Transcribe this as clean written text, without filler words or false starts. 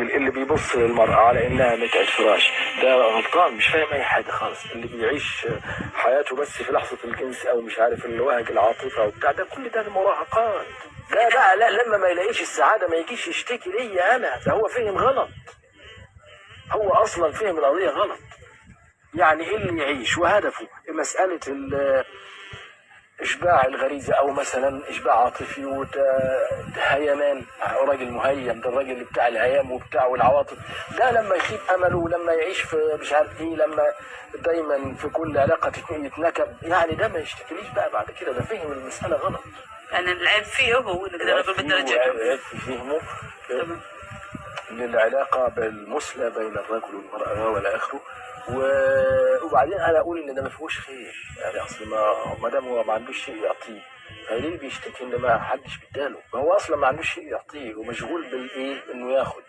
الراجل اللي بيبص للمرأة على انها متعة فراش ده غلطان، مش فاهم اي حاجة خالص. اللي بيعيش حياته بس في لحظة الجنس او مش عارف الوهج العاطفة وبتاع ده، كل ده مراهقات. ده بقى لا، لما ما يلاقيش السعادة ما يجيش يشتكي ليا انا، ده هو فهم غلط، هو اصلا فهم القضية غلط. يعني ايه اللي يعيش وهدفه مسألة اشباع الغريزة او مثلا اشباع عاطفي وهيمان، راجل مهيم، ده الراجل اللي بتاع الهيام وبتاع والعواطف ده، لما يخيب امله ولما يعيش في مش عارف ايه، لما دايما في كل علاقة يتنكب، يعني ده ما يشتكيليش بقى بعد كده، ده فهم المسالة غلط. يعني العيب فيه هو، نقدر نقول بالدرجة العيب في فهمه تمام. للعلاقة بالمثلى بين الرجل والمراة والى اخره. وبعدين انا اقول ان ده ما فيهوش خير، يعني اصل ما دام هو ما عندوش شيء يعطيه، فليه بيشتكي ان ما حدش بيداله؟ ما هو اصلا ما عندوش شيء يعطيه ومشغول بالايه؟ انه ياخد.